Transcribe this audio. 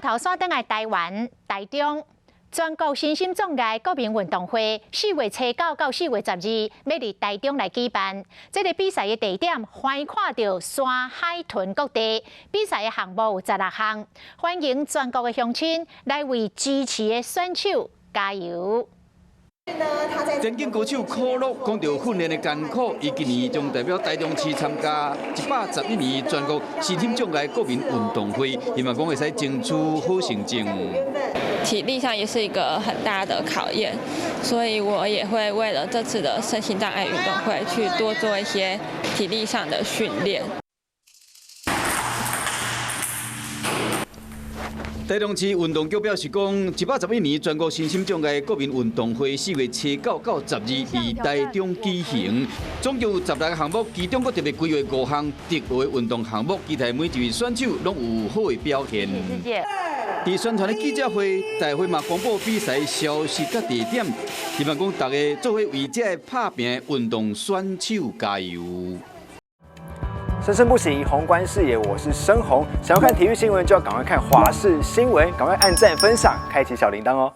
頭轉轉來台灣台中，全國身心障礙國民運動會4月初9到4月12，欲佇台中來舉辦。這个比賽的地點歡看著山海屯各地，比賽的項目有16項，歡迎全國的鄉親來為支持的選手加油。田徑高手可樂講著訓練的艱苦，伊今年將代表台中市參加111年全國身心障礙國民運動會，希望講會使爭取好成績。體力上也是一個很大的考驗，所以我也會為了這次的身心障礙運動會去多做一些體力上的訓練。台中市運動局表示講，111年全國身心障礙國民運動會4月初9到12佇台中舉行，總共有16個項目，其中閣特別規劃五項特別運動項目，期待每一位選手攏有好的表現。佇宣傳的記者會，大會嘛公布比賽消息佮地點，希望講大家做伙為這个拍拚運動選手加油。生生不息，宏觀視野，我是申宏。想要看體育新聞，就要趕快看華視新聞，趕快按讚、分享，開啟小鈴鐺哦。